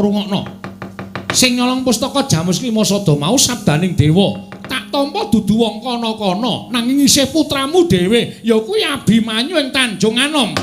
Rungokno. Sing nyolong pustaka Jamus Lima Sada mau sabdaning dewa. Tak tampa dudu wong kana-kana, nanging isih putramu dhewe, ya kuwi Abimanyu ing Tanjung Anom.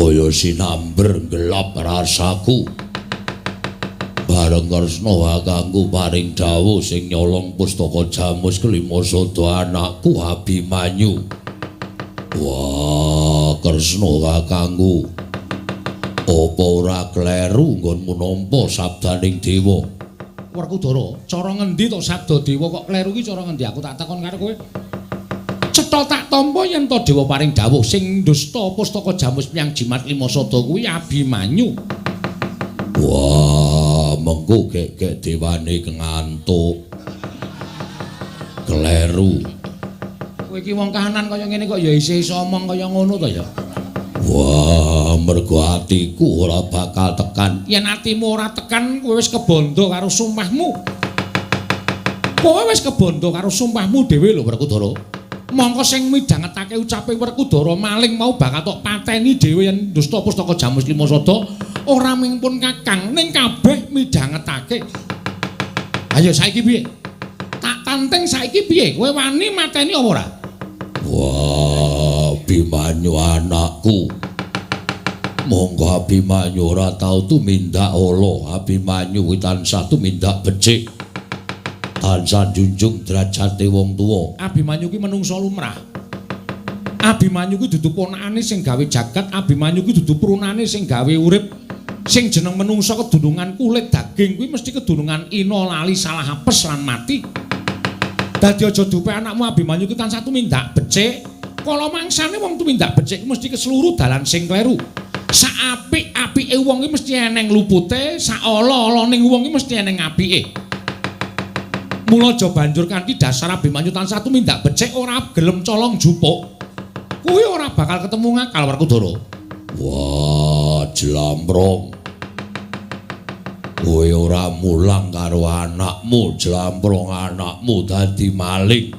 Kaya sinamber gelap rasaku. Bareng Kresna kakangku paring dawuh sing nyolong pustaka Jamus Kelima Sada anakku Abimanyu. Wah, Kresna kakangku, apa ora kleru nggonmu nampa sabdaning dewa? Werkudara, cara ngendi to sabda dewa kok kleru ki cara ngendi? Aku tak takon karo kowe. Cetha tak tampa yen to dewa paring dawuh sing dusta pustaka Jamus Piyang Jimat Lima Sada kuwi Abimanyu. Wah, mengko gek-gek dewane ngantuk. Kleru. Kowe iki wong kahanan kaya ngene kok ya isih iso omong kaya ngono to ya? Wah, mergo atiku ora bakal tekan. Yen atimu ora tekan, kowe wis kebondo karo sumpahmu. Kowe wis kebondo karo sumpahmu dhewe lho, Werkudara. Mongko sing midhangetake ucape Werkudara maling mau bakal tok pateni dhewe yen dusta pustaka Jamus Lima Sada ora mung pun kakang ning kabeh midhangetake. Ayo saiki piye? Tak tanteng saiki piye? Kowe wani mateni apa ora? Wah, Abimanyu anakku. Monggo Abimanyu ora tau tumindak ala. Abimanyu kuwi tansah tumindak becik. Tansah njunjung derajate wong tuwa. Abimanyu kuwi menungsa lumrah. Abimanyu kuwi dudu ponakane sing gawe jagat, Abimanyu kuwi dudu prunane sing gawe urip. Sing jeneng menungsa kedunungan kulit daging kuwi mesti kedunungan ina, lali, salah apes lan mati. Dadi aja dupe anakmu Abimanyu kuwi tansah tumindak becik. Kala mangsane wong tumindak becik mesti keseluruh dalan sing kleru. Sak apik-apike wong kuwi mesti eneng lupute, sak ala-alaning wong kuwi mesti eneng apike. Mula aja banjur kanthi dasar Abimanyu tansah tumindak becik ora gelem colong jupuk. Kuwi ora bakal ketemu ngakal Werkudara. Wah, Jlamprong. Kowe ora mulang karo anakmu, Jlamprong anakmu dadi maling.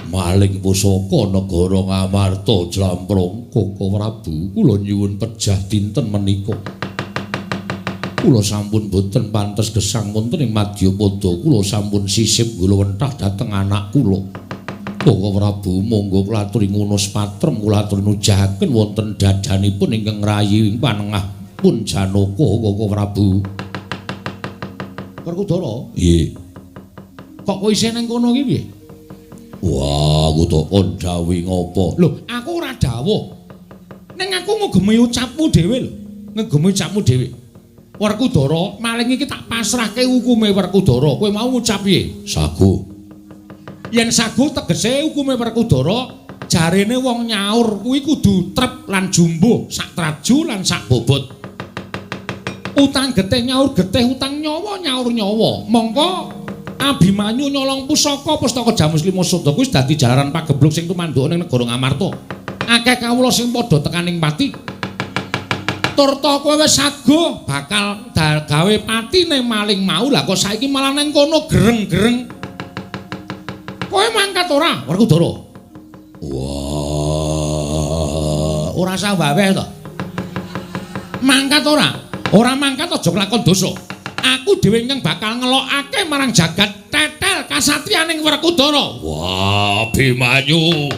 Maling pusaka negara Ngamarta, Jlamprong. Koko Prabu, kula nyuwun pejah dinten menika. Kula sampun boten pantes gesang wonten ing Madyapada. Kula sampun sisip gulawentah dhateng anak kula. Koko Prabu, monggo kula aturi ngunus patrem, kula aturi nujahaken wonten dadanipun ingkang ngrayi ing panengah pun Janaka, Koko Prabu. Werkudara, nggih. Kok kowe isih nang kono iki piye? Wah, aku tok kon dawuh ngopo? Lho, aku ora dawuh. Ning aku ngugemi ucapmu dhewe lho. Ngugemi ucapmu dhewe. Werkudara, maling iki tak pasrahke hukume Werkudara. Kowe mau ngucap piye? Sagu. Yen sagu tegese hukume Werkudara, jarene wong nyaur kuwi kudu trep lan jumbuh, sak traju lan sak bobot. Utang getih nyaur getih, utang nyawa nyaur nyawa. Mongko Abimanyu nyolong pusaka pustaka Jamus Lima Sada kuwi dadi jalaran pageblug sing tumanduk ning negara Ngamarta. Akeh kawula sing padha tekaning pati. Turta kowe wis saguh bakal gawe patine maling mau, lah kok saiki malah nang kono gereng-gereng. Kowe mangkat ora, Werkudara? Wah, ora usah waweh to. Mangkat ora? Ora mangkat aja nglakon dosa. Aku dhewe ingkang bakal ngelokake marang jagat tetel kasatriyaning Werkudara. Wah, Abimanyu.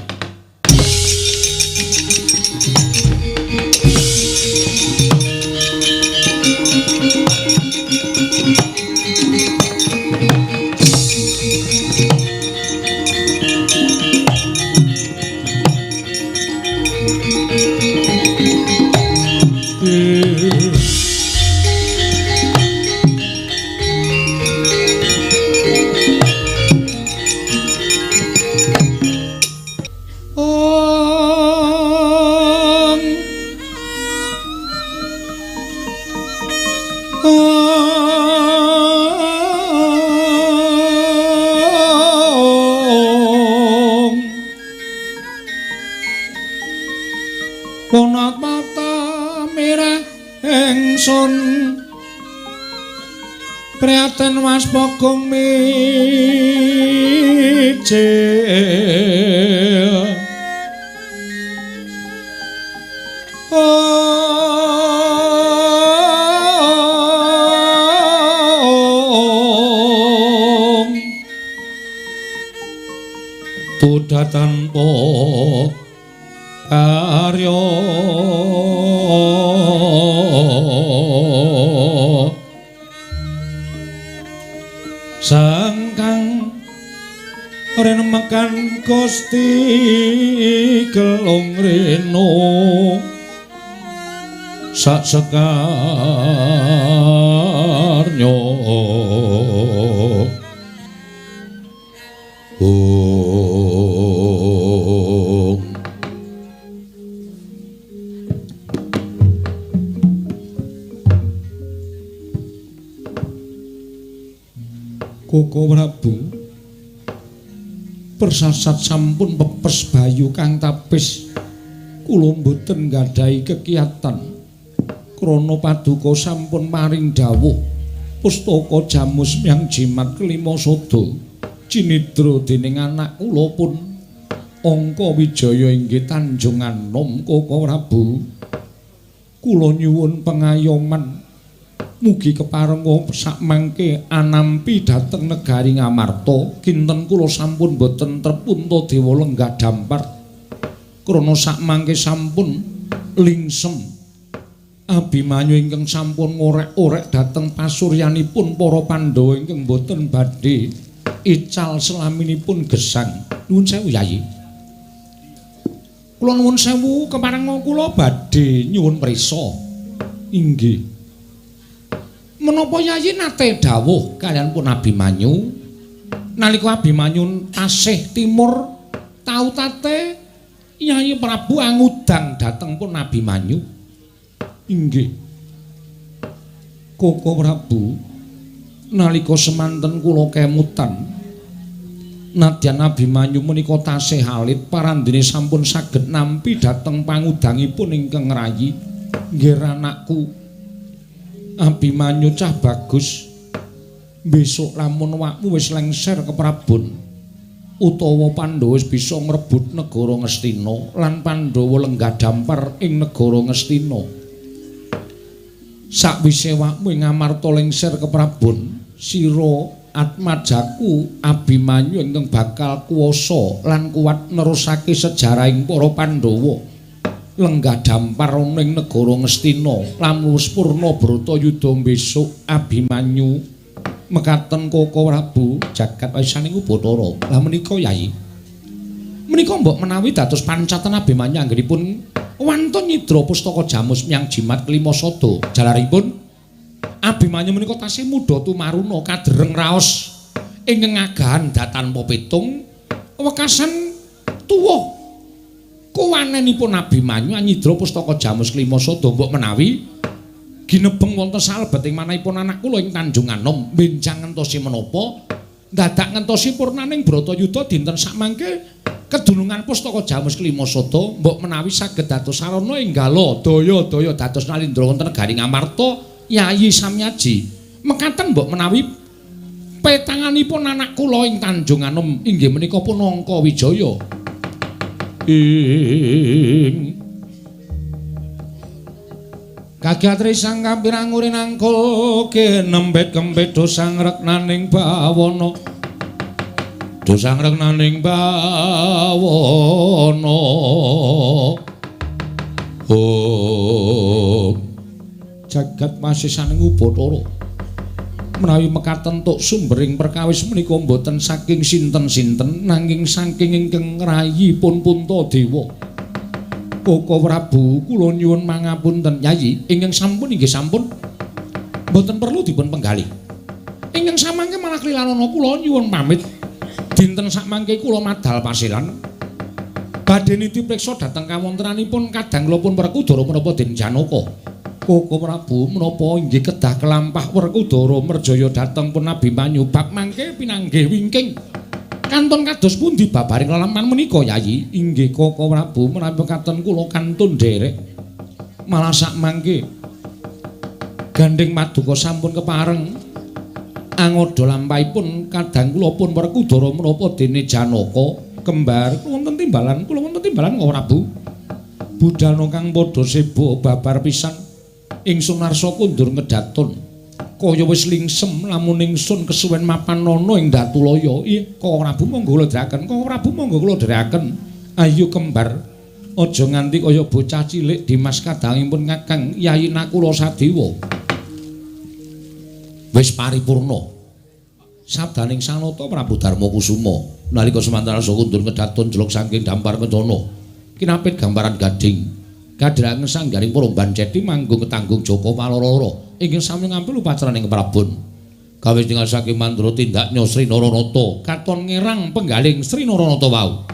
Kunat mata mirah ingsun prihatin waspogong mijil. Om Buddha tanpa karya sangkang renemekan Gusti Gelung Reno sak sekarnya. Om. Koko Prabu persasat sampun pepes bayu kang tapis kula mboten nggadahi kekiatan krana paduka sampun paring dawuh pustaka jamus myang jimat kelima sada cinidra dening anak kula pun Angka Wijaya inggih Tanjung Anom. Koko Prabu kula nyuwun pengayoman mugi keparenga sakmangke anampi dhateng negari Ngamarta. Kinten kula sampun boten trep Puntadewa lenggah dampar krana sakmangke sampun lingsem Abimanyu ingkang sampun ngorek-orek dhateng pasuryanipun para Pandhawa ingkang boten badhe ical selaminipun gesang. Nuwun sewu Yayi. Kula nuwun sewu keparenga kula badhe nyuwun prisa. Inggih. Menapa Yayi nate dawuh kaliyan pun Abimanyu nalika Abimanyu tasih timur tau tate Yayi Prabu angudang dhateng pun Abimanyu? Inggih. Koko Prabu nalika semanten kula kemutan nadyan Abimanyu menika tasih alit parandene sampun saged nampi dhateng pangudangipun ingkang rayi. Nggih anakku Abimanyu cah bagus, besok lamun awakmu wis lengser ke Prabon utawa Pandhawa wis bisa ngrebut negara Ngastina lan Pandhawa lenggah dampar ing negara Ngastina, sakwise awakmu ing Ngamarta lengser ke Prabon, sira atmajaku Abimanyu ingkang bakal kuwasa lan kuat nerusake sejarahing para Pandhawa lenggah dampar ana ing negara Ngastina. Lamun wis purna Bratayuda besok Abimanyu mekaten Koko Prabu jagat wisaning Ubathara. Lah menika Yayi, menika mbok menawi dados pancatan Abimanyu anggenipun wantun nyidra pustaka jamus myang jimat kelima sada. Jalaripun Abimanyu menika tasih mudha tumaruna kadereng raos ingkang ngagahan datanpa pitung wekasan tuwa kuwanenipun Abimanyu nyidra pustaka jamus kelima sada. Mbok menawi ginebeng wonten salebeting manahipun anak kula ing Tanjung Anom benjang ngentosi menapa dadak ngentosi purnaning Bratayuda dinten sakmangke kedunungan pustaka jamus kelima sada mbok menawi saged dados sarana enggala daya-daya dados nalindra wonten negari Ngamarta. Yayi Samyaji mekaten mbok menawi petanganipun anak kula ing Tanjung Anom inggih menika pun Angka Wijaya. Ing kagiatri sang kampirang urinangkul kinembet kempit dosang reknaning bawana dosang reknaning bawana. Oh jagat masisaning Ubathara menawi mekaten tuk sumbering perkawis menika mboten saking sinten-sinten nanging saking ingkang rayipun Puntadewa. Koko Prabu kula nyuwun mangapunten Yayi, ingkang sampun inggih sampun mboten perlu dipun penggalih. Ingkang samangke malah klilanana kula nyuwun pamit. Dinten sakmangke kula madal pasilan badhe niti priksa dhateng kawontenanipun kadang kula pun Werkudara menapa Den Janaka. Koko Prabu menapa inggih kedah kelampah Werkudara merjaya dhateng pun Abimanyu bab mangke pinanggih wingking. Kanton kados pundi babaring lelampahan menika, Yayi? Inggih Koko Prabu, menawi pekaten kula kantun nderek. Malah sak mangke gandheng paduka sampun kepareng angoda lampahipun kadang kula pun Werkudara menapa dene Janaka kembar. Wonten timbalan kula, wonten timbalan Koko Prabu. Budalna kang padha seba babar pisan. Ingsun arsa kundur ngedatun. Kaya wis lingsem lamun ingsun kesuwen mapan ana ing Datulaya. Ih, Koko Prabu monggo kula dherekaken. Koko Prabu monggo kula dherekaken. Ayo kembar, aja nganti kaya bocah cilik Dimas kadangipun Kakang Yayi Nakula Sadewa. Wis paripurna. Sabdaning Sanata Prabu Darma Kusuma nalika semanten arsa kundur ngedatun jeluk saking dampar kencana. Kinapit gambaran gading. Kadherangen sanggaring para banceti manggung ketanggung Joko Paloro ingkang sami ngampil upacaraning Prabon. Gawe tinggal saking mandra tindaknya Sri Naranata katon ngerang penggaling Sri Naranata wau.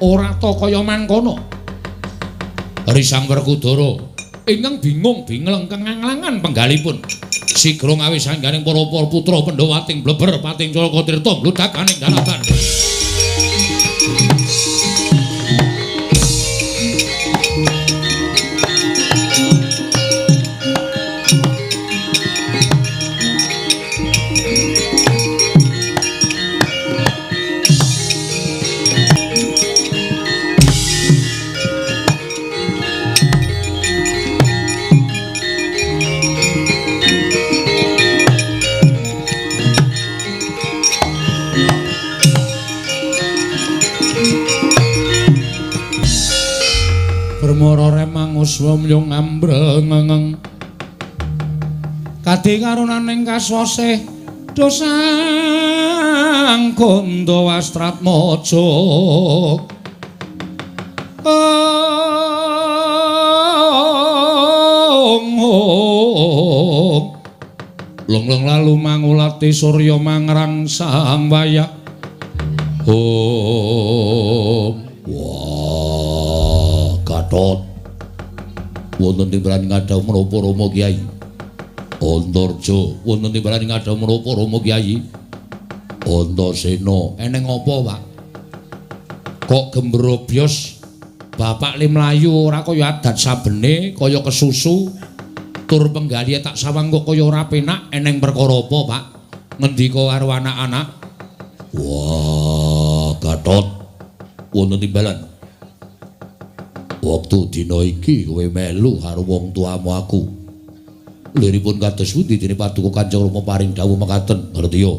Ora ta kaya mangkono. Risang Werkudara ingkang bingung bingleng kenganglangan penggalipun. Sigra ngawis sangganing para putra Pandhawa ting bleber pating Calaka Tirta mludakaning daratan. Uswa mlung ambrengeng kadi karunaning kaswasih dosang kandha wastratmaja. Long-long lalu mangulati surya mangrang sang wayah. Om. Wah, Gatot. Wonten timbalan ngadhaw menapa Rama Kyai? Antarja, wonten timbalan ngadhaw menapa Rama Kyai? Antasena, eneng apa, Pak? Kok gembrobyos bapak le mlayu ora kaya adat sabene, kaya kesusu. Tur penggalihe tak sawang kok kaya ora penak, eneng perkara apa, Pak? Ngendika karo anak-anak. Wah, Gatot. Wonten timbalan. Wektu dina iki kowe melu karo wong tuamu aku. Liripun kados pundi dene paduka Kanjeng Rama paring dawuh mekaten, ngerti ya?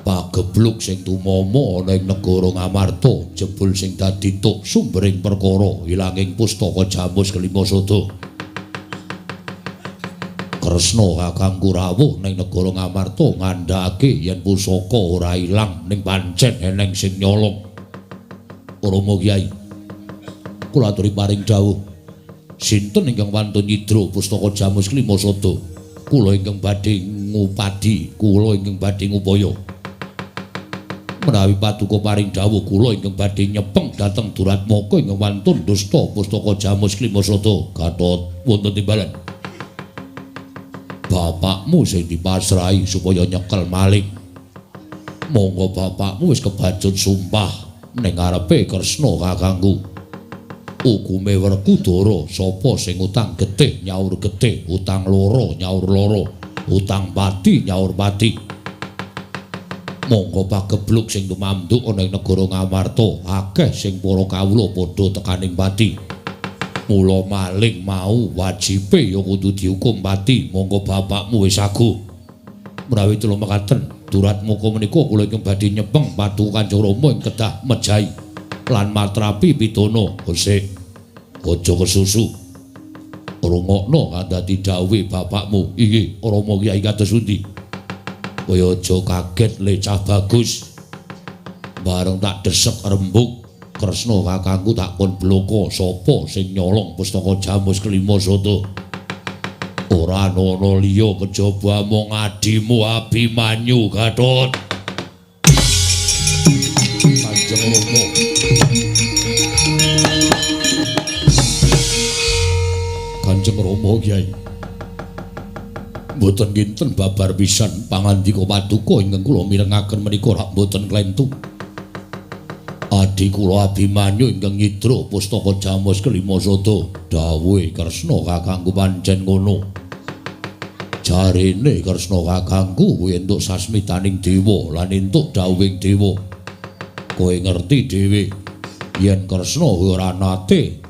Pagebluk sing tumama ana ing negara Ngamarta, jebul sing dadi tuk sumbering perkara ilanging pustaka Jamus kelima sada. Kresna kakangku rawuh ning negara Ngamarta ngandhakake yen pusaka ora ilang ning pancen eneng sing nyolong. Rama Kyai, kula aturi paring dawuh. Sinten ingkang wantun nyidra pustaka Jamus kelima sada? Kula ingkang badhe ngupadi, kula ingkang badhe ngupaya. Menawi paduka paring dawuh kula ingkang badhe nyepeng dhateng Duratmaka ingkang wantun dusta pustaka Jamus kelima sada. Gatot wonten timbalan. Bapakmu sing dipasrahi supaya nyekel maling. Monggo bapakmu wis kebacut sumpah ning ngarepe Kresna kakangku. Hukume Werkudara, sapa sing utang getih nyaur getih, utang loro nyaur loro, utang pati nyaur pati. Monggo pagebluk sing tumanduk ana ing negara Ngamarta, akeh sing para kawula padha tekaning pati. Mula maling mau wajibe ya kudu dihukum pati. Monggo bapakmu wis aguh. Menawi kula mekaten, Duratmaka menika kula ingkang badhe nyepeng paduka Kanjeng Rama ing kedah mejahi lan matrapi pidana. Sik, aja kesusu. Rungokno kandhati dawuhe bapakmu. Inggih, Rama Kyai kados pundi? Kowe aja kaget le cah bagus. Bareng tak desek rembug Kresna kakangku tak kon bloko sapa sing nyolong pustaka Jamus kelima sada. Ora ana liya kejaba mung adimu Abimanyu Gatot. Kanjeng Rama. Kanjeng Rama Kyai. Mboten kinten babar pisan pangandika paduka ingkang kula mirengaken menika rak mboten klentu. Adi kula Abimanyu ingkang nyidra pustaka Jamus kelima sada. Dawuhe Kresna kakangku pancen ngono. Jarene Kresna kakangku kuwi entuk sasmitaning dewa lan entuk dawuhing dewa. Kowe ngerti dhewe yen Kresna ora nate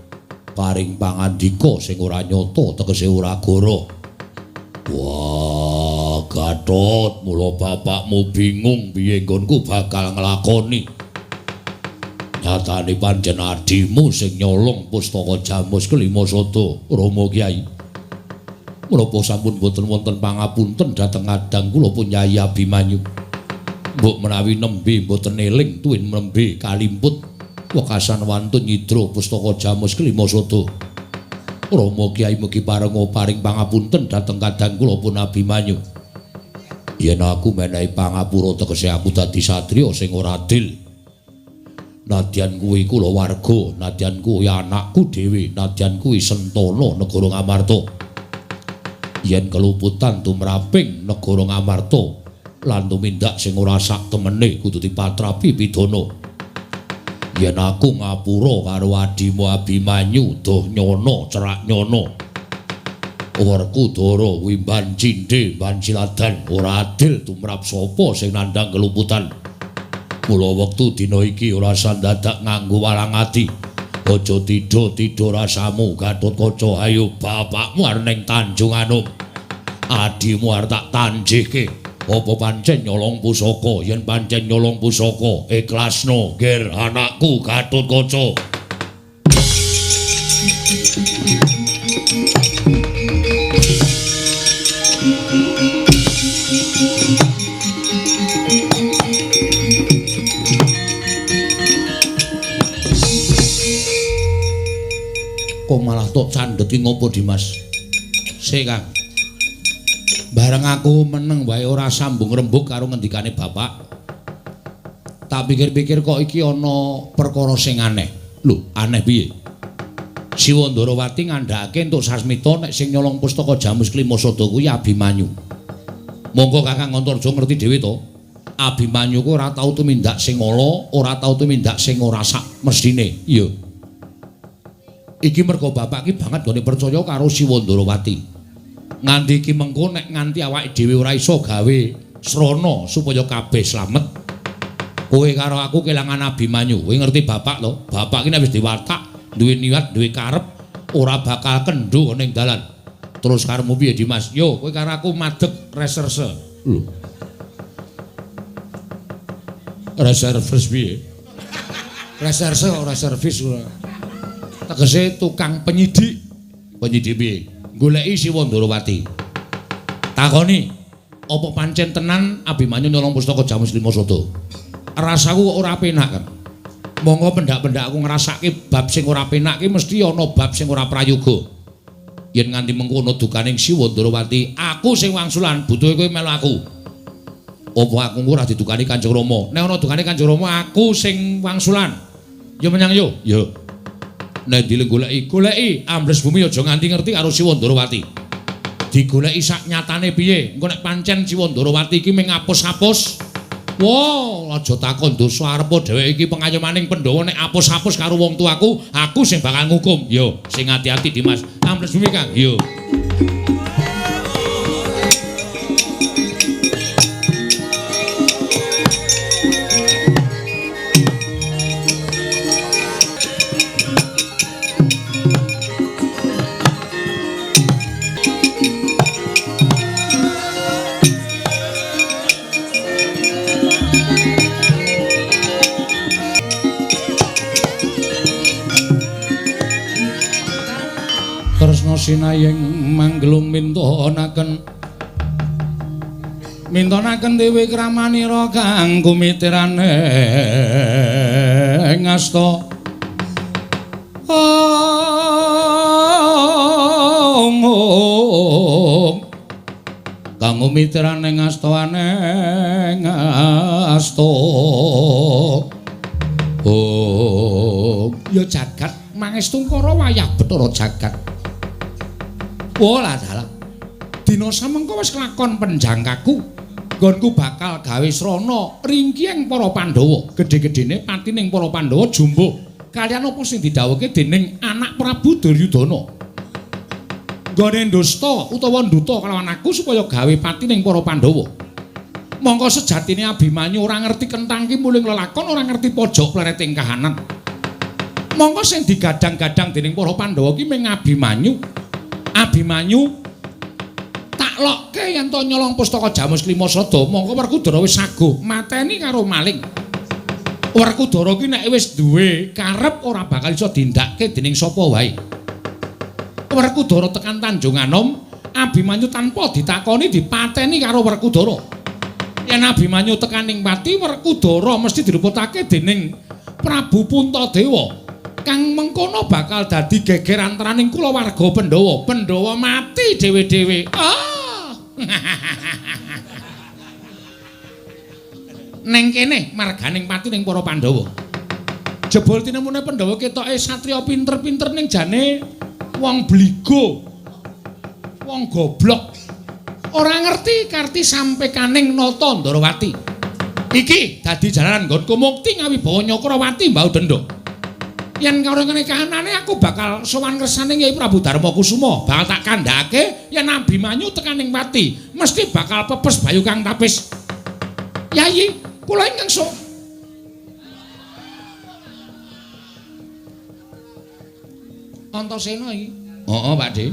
paring pangandika sing ora nyata tegese ora goro. Wah, Gatot, mula bapakmu bingung piye nggonku bakal nglakoni. Nyatane pancen adimu sing nyolong pustaka Jamus kelima sada, Rama Kyai. Menapa sampun boten wonten pangapunten dhateng kadang kula pun Kyai Abimanyu. Mbok menawi nembe mboten eling tuwin nembe kalimput wekasan wantun nyidra pustaka Jamus kelima sada. Rama Kyai mugi parenga paring pangapunten dhateng kadang kula pun Abimanyu. Yen aku menehi pangapura tegese aku dadi satriya sing ora adil. Nadyan kuwi kula warga, nadyan kuwi anakku dhewe, nadyan kuwi sentana negara Ngamarta. Yen keluputan tumraping negara Ngamarta lan tumindak sing ora sak temene kudu dipatrapi pidana. Yen aku ngapura karo adimu Abimanyu, doh nyono cerak nyono. Werkudara kuwi mban cindhe, mban siladan, ora adil tumrap sapa sing nandhang keluputan. Mula wektu dina iki ora sandadak nganggo walang ati. Aja tidha-tidha rasamu Gatotkaca, ayo bapakmu arep ning Tanjung Anom. Adimu arep tak tanjihke. Apa pancen nyolong pusaka? Yen pancen nyolong pusaka, ikhlasno ger anakku Gatotkaca. Kok malah tok candhet ki ngopo Dimas? Sik Kang. Bareng aku meneng wae ora sambung rembug karo ngendikane bapak. Tak pikir-pikir kok iki ana perkara sing aneh. Lho, aneh piye? Siwandarawati ngandhakake entuk sasmita nek sing nyolong pustaka Jamus kelima sada kuwi Abimanyu. Monggo Kakang Antarja ngerti dhewe to. Abimanyu ku ora tau tumindak sing ala, ora tau tumindak sing ora sak mesthine. Iya. Iki mergo bapak iki banget gone percaya karo Siwandarawati. Nganti iki mengko nek nganti awake dhewe ora iso gawe srana supaya kabeh slamet. Kowe karo aku kelangan Abimanyu. Kowe ngerti bapak to? Bapak iki nek wis diwatak Duwe niat, duwe karep ora bakal kendho ning dalan. Terus karepmu piye, Dimas? Yo, kowe karo aku madeg reserse. Lho. Reservis piye? Reserse ora servis ora. Tegese tukang penyidik. Penyidik piye? Goleki Siwa Ndarawati. Takoni, apa pancen tenan Abimanyu nyolong pustaka Jamus Lima Sada? Rasaku kok ora penak kan. Monggo pendak-pendak aku ngrasake bab sing ora penak ki mesti ana bab sing ora prayoga. Yen nganti mengkono dukaning Siwa Ndarawati, aku sing wangsulan, butuhe kowe melu aku. Apa aku ora didukani Kanjeng Rama? Nek ana dukane Kanjeng Rama, aku sing wangsulan. Yo menyang yo. Yo. Nek ndile goleki, goleki ambles bumi aja nganti ngerti karo Siwa Ndarawati. Digoleki sak nyatane piye? Engko nek pancen Siwa Ndarawati iki mung ngapus-apus. Wah, aja takon dosa arepa dheweke iki pengayomaning Pandhawa nek apus-apus karo wong tuaku, aku sing bakal ngukum. Yo, sing ati-ati Dimas. Ambles bumi Kang. Yo. Sinayeng manggelung mintonaken mintonaken dewi kramanira kang kumitirane ngasta ong kang kumitirane ngastaane ngasta oh ya jagat mangestungkara wayah Bathara jagat. Wah dalah. Dina samengko wis kelakon penjangkaku. Nggonku bakal gawe srana ringkiyeng para Pandhawa. Gedhe-gedhene patining para Pandhawa jumbuh kaliyan apa sing didhawuhke dening anak Prabu Duryudana. Nggone ndusta utawa nduta kelawan aku supaya gawe patining para Pandhawa. Mongko sejatine Abimanyu ora ngerti kentang ki muling lelakon, ora ngerti pojok plereting kahanan. Mongko sing digadang-gadang dening para Pandhawa ki mung Abimanyu. Abimanyu tak lokke yen to nyolong pustaka Jamus Klima Sada, mongko Werkudara wis saguh mateni karo maling. Werkudara ki nek wis duwe karep ora bakal iso dindakke dening sapa wae. Werkudara tekan Tanjung Anom, Abimanyu tanpa ditakoni dipateni karo Werkudara. Yen Abimanyu tekan ing pati, Werkudara mesti diruputake dening Prabu Puntadewa. Kang mengkono bakal dadi geger antaraning kulawarga Pandhawa. Pandhawa mati dhewe-dhewe. Ah. Neng kene marganing pati ning para Pandhawa. Jebul tinemune Pandhawa ketoke satriya pinter-pinter ning jane wong bligo. Wong goblok. Ora ngerti karti sampekaning Nata Ndarawati. Iki dadi jalaran nggonku mukti ngawibawa Nyakrawati mbau dendha. Yen karo ngene kahanane aku bakal sowan kersane Kyai Prabu Darma Kusuma, bakal tak kandhake yen Abimanyu tekan ing pati, mesti bakal pepes bayu kang tapis. Yayi, kula ingkang sok. Antasena iki. Heeh, Pak De.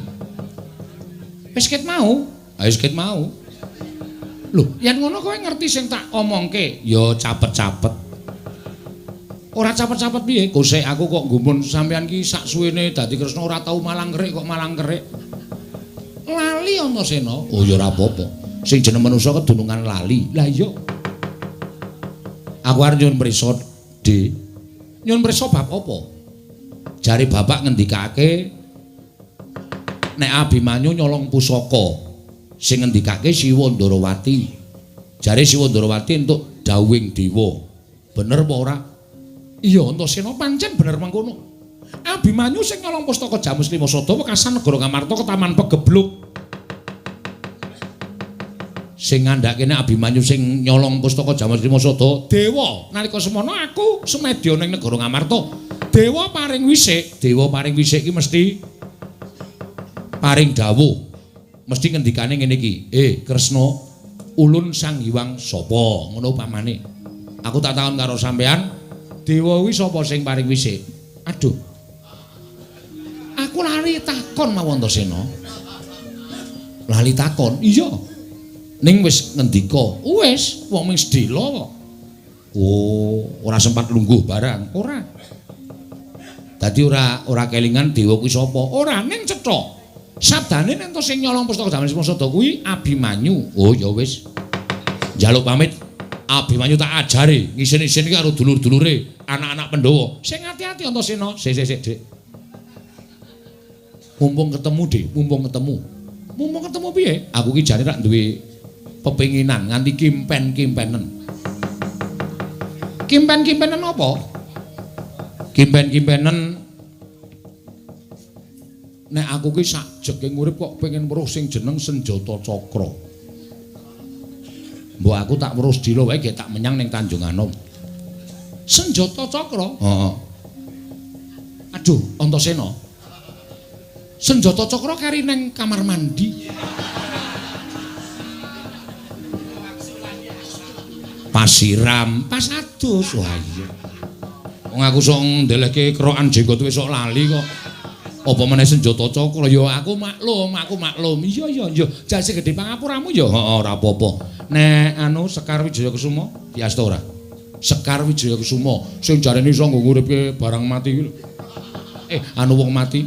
Wis ket mau. Ha wis ket mau. Lho, yen ngono kowe ngerti sing tak omongke? Ya capet-capet. Ora capet-capet piye? Kosek aku kok nggumun sampean ki sak suwene dadi Kresna ora tau malang kerik kok malang kerik. Lali Antasena. Oh ya ora apa-apa. Sing jeneng manusa kedunungan lali. Lah iya. Aku arep nyuwun prisa, Dik. Nyuwun prisa bab apa? Jare bapak ngendikake nek Abimanyu nyolong pusaka sing ngendikake Siwa Ndarawati. Jare Siwa Ndarawati entuk dawuhing dewa. Bener apa ora? Iya, Antasena pancen bener mengkono. Abimanyu sing nyolong pustaka Jamus Lima Sada wekasan negara Ngamarta ke Taman Pegebluk. Sing ngandhake nek Abimanyu sing nyolong pustaka Jamus Lima Sada, dewa. Nalika semono aku semedya ning negara Ngamarta. Dewa paring wisik, dewa paring wisik iki mesti paring dawuh. Mesti ngendikane ngene iki, Kresna, ulun Sang Hyang sapa? Ngono pamane. Aku tak takon karo sampean, dewa kuwi sapa sing paring wisik? Aduh. Lali takon mawon Antasena. Lali takon? Iya. Ning wis ngendika? Wis, wong ming sedhela kok. Oh, ora sempat lungguh barang. Ora. Dadi ora kelingan dewa kuwi sapa? Ora, ning cetha. Sabdane nek sing nyolong pustaka Jaman Spada kuwi Abimanyu. Oh, ya wis. Njaluk pamit. Abimanyu tak ajari ngisin-isin iki karo dulur-dulure, anak-anak Pandhawa. Sing ati-ati Antasena. Sik sik sik, Dik. Mumpung ketemu, Dik, mumpung ketemu. Mumpung ketemu piye? Aku ki jane rak duwe pepinginan nganti kimpen-kimpenen. Kimpen-kimpenen apa? Kimpen-kimpenen nek aku ki sak jeking urip kok pengen weruh sing jeneng Senjata Cakra. Mbok aku tak weruh sedhela wae gek tak menyang ning Tanjung Anom. Senjata Cakra? Heeh. Aduh, Antasena. Senjata Cakra kari ning kamar mandi. Pasiram, pas adus. Wah iya. Wong aku sok ndelehke kerokan jenggot wis sok lali kok. Apa meneh Senjata Cakra? Ya aku maklum, aku maklum. Iya iya iya, jase gedhe pangapuramu ya. Heeh, ora apa-apa. Nek anu Sekar Wijaya Kusuma diasta ora? Sekar Wijaya Kusuma sing jarene iso nggo nguripke barang mati kuwi lho. Anu wong mati.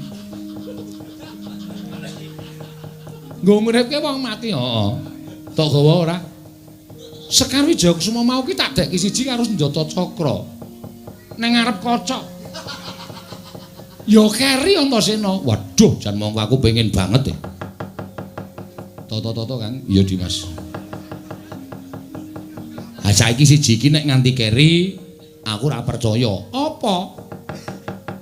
Nggo nguripke wong mati, heeh. Tok gawa ora? Sekar Wijaya Kusuma mau ki tak deki siji karo Senjata Cakra. Neng ngarep kaca. Ya keri Antasena. Waduh, jan mongko aku pengen banget ya. Toto-toto Kang. Iya Dimas. Ha saiki siji iki nek nganti keri aku ora percaya. Apa?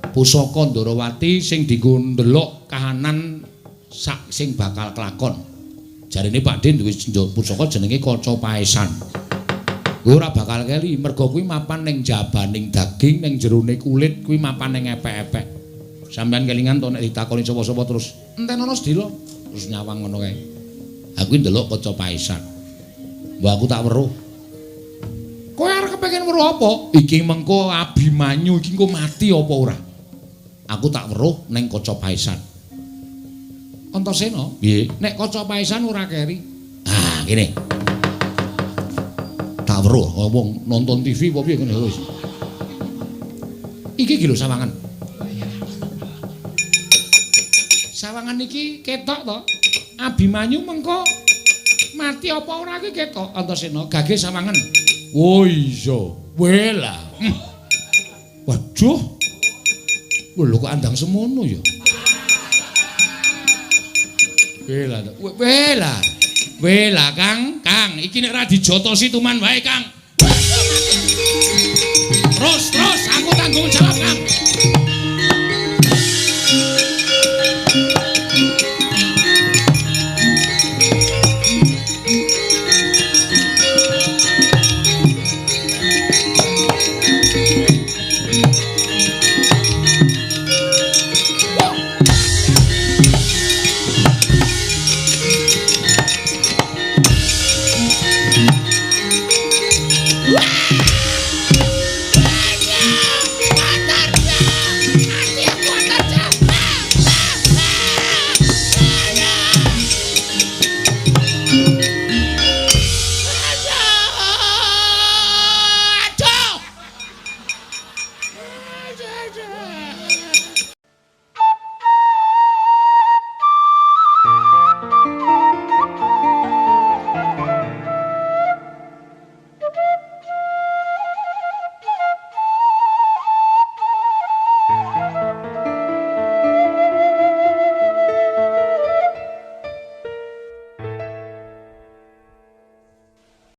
Pusaka Ndorowati sing dienggo ndelok kahanan sak sing bakal kelakon. Jarene Pakdhe duwe pusaka jenenge Kaca Paesan. Kuwi ora bakal keri mergo kuwi mapan ning jabaning daging, ning jerone kulit, kuwi mapan ning epek-epek. Sampeyan kelingan to nek ditakoni sapa-sapa terus enten ana sedhela terus nyawang ngono kae. Aku ndelok Kaca Paesan. Mbok aku tak weruh. Kowe arep kepengin weruh apa? Iki mengko Abimanyu iki engko mati apa ora? Aku tak weruh ning Kaca Paesan. Antasena, piye? Nek Kaca Paesan ora keri. Ah, ngene. Tak weruh wong nonton TV apa piye ngene wis. Iki iki lho sawangan. Sawangan iki ketok to. Abimanyu mengko mati apa ora iki ketok Antasena gage sawangan. Oh iya, wela. Waduh. Lho kok andang semono ya. Wela, wela. Wela Kang, Kang, iki nek ora dijotosi tuman wae Kang. Terus, terus aku tanggung jawab Kang.